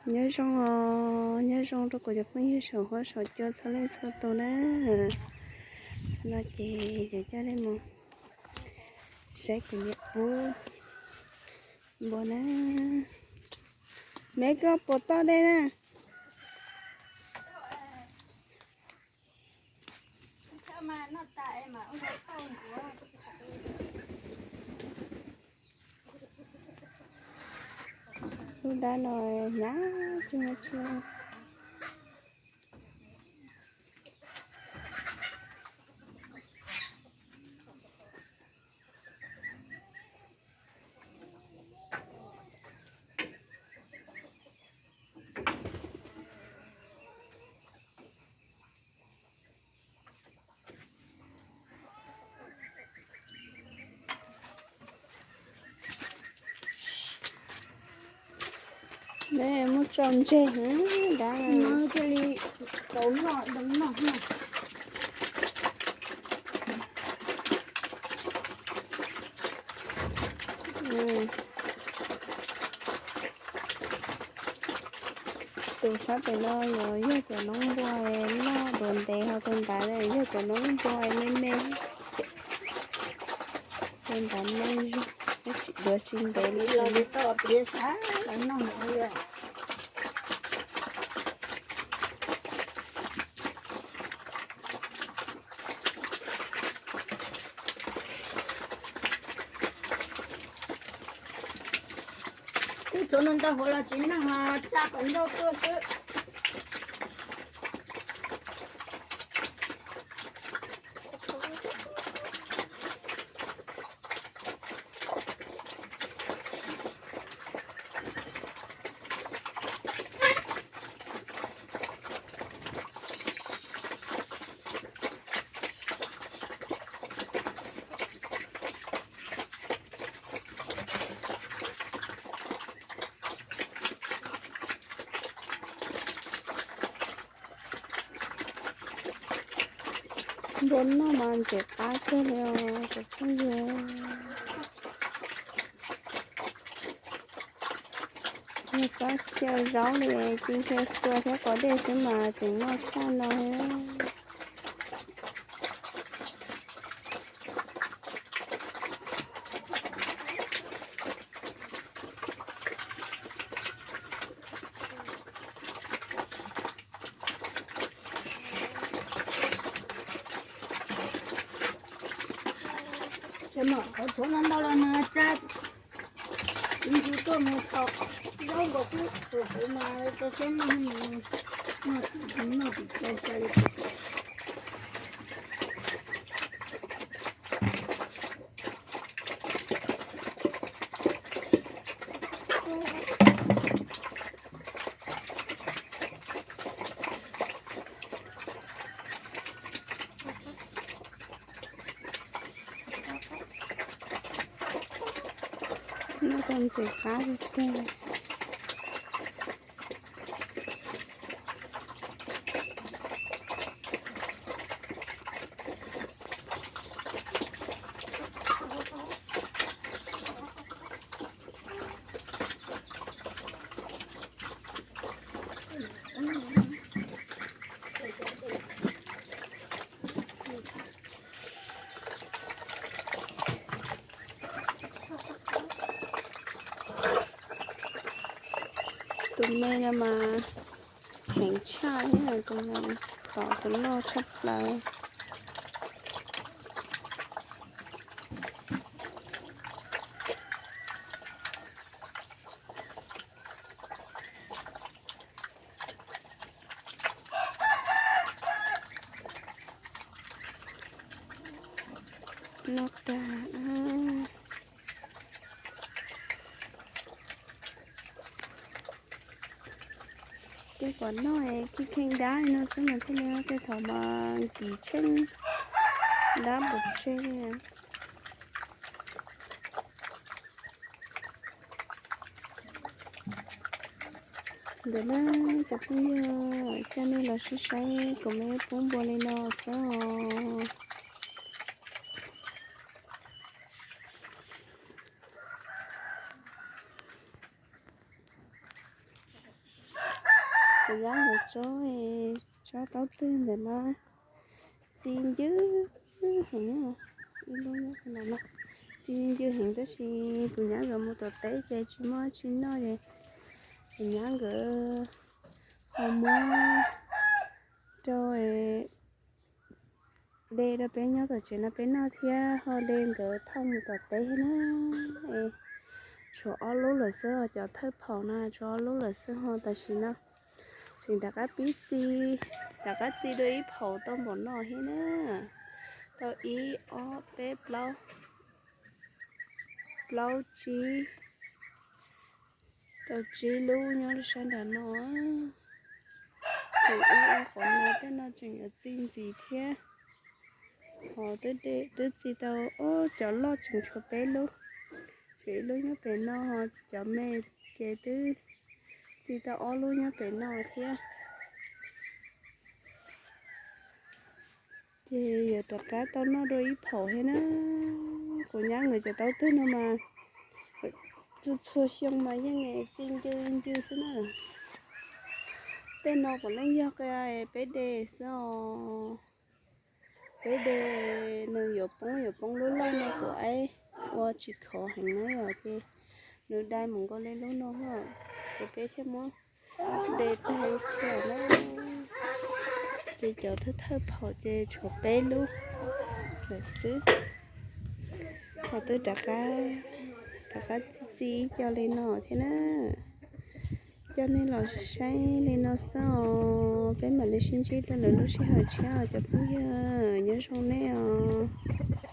Nyob zoo os, nyob zoo rau kuv cov phooj ywg saum huab saum cua txhua leej txhua tus na. No ces yuav coj nej mus saib kuv niam pub npua na. Me koj puas toj dej na? Lub dab no hnyav tsis muaj tsi. Muab tso ntseg dab no thiaj li tau noj, noj. Tus sab pem no yuav yog cov noob npua loj dua ntev, ho tus ntawd yog cov noob npua me me. Tus ntawd me zog, duav tsis ntev li. Twb tsuav no ntau hauv los tsis noj, tsa kom nrauj tuaj xwb. Npua noj mas ntxim qab kawg li os cov phooj ywg. Yog xav xyaw zaub li ci xyaw xua thiab quav dej xwb mas tseem noj tshaj no. Qhov tsuav no ntau los nws tsa ib ntsis tuaj mus thaum zaub nkaus xwb, tus kuv mas tso siab noj, noj tim tso xyaw li. Noj tau ntxim qab tiag tiag. Tus me no mas heev tshaj thiab, tus no tom tus loj tshaj plaws. Noj tag. Tej pom noj kheej kheej dab li no xwb mas thiaj li, tej thaum mas nkim tsheej dab npaum tseg li. Ntawm no cov phooj ywg, coj nej los sib saib kuv me pub npua li no xwb os. Nyab nkawd tsob, tsob taub twg ntawm no txi ncw heev, ib lub nyob no, txi ncw heev tab sis kuv nyab nkawd mus tom teb ces tsis muaj tsi noj es kuv nyab nkawd ho muab rau de rau peb nyob tom tsev no peb noj thiab ho de nkawd thauj mus tom teb na. Tshuav ob lub lawm xwb, cov thawj phaum no tshuav ob lub lawm xwb ho tam sim no tseem rov qab pib txi, rov qab txi dua ib phaum tau npaum no thiab na. Tau ib ob peb plaub, plaub tsib, tau tsib lub nyob sab nram no. Tseem ua ua qhov no, tej no tseem yuav txi ntxiv thiab. Ho twb txi tau ob cov loj tseem tshuav peb lub, tshuav ib lub nyob pem no, cov me ces twb txi tau ob lub nyob pem no thiab. Ces yuav rov qab tau noj dua ib phaum thiab na. Kuv nyab nkawd cov taub twg no mas txhua txhua xyoo mas yeej txi ncw ncw xwb na. Tej no puav leej yog qia peb de xwb os. Peb de nws yuav poob yuav poob, lub loj no kuv aib ua tsis khov heev na yom, ces nws dai mus nkaus li lub no, ces peb thiaj muab de tag li txhia na. Ces cov thawj thawj phaum ces tshuav peb lub lawm xwb. Ho twb rov qab, rov qab txi ib co li no thiab na. Coj nej los saib li no xwb os, peb mam li sib ntsib rau lwm lub sij hawm tshiab os cov phooj ywg, nyob zoo nej os.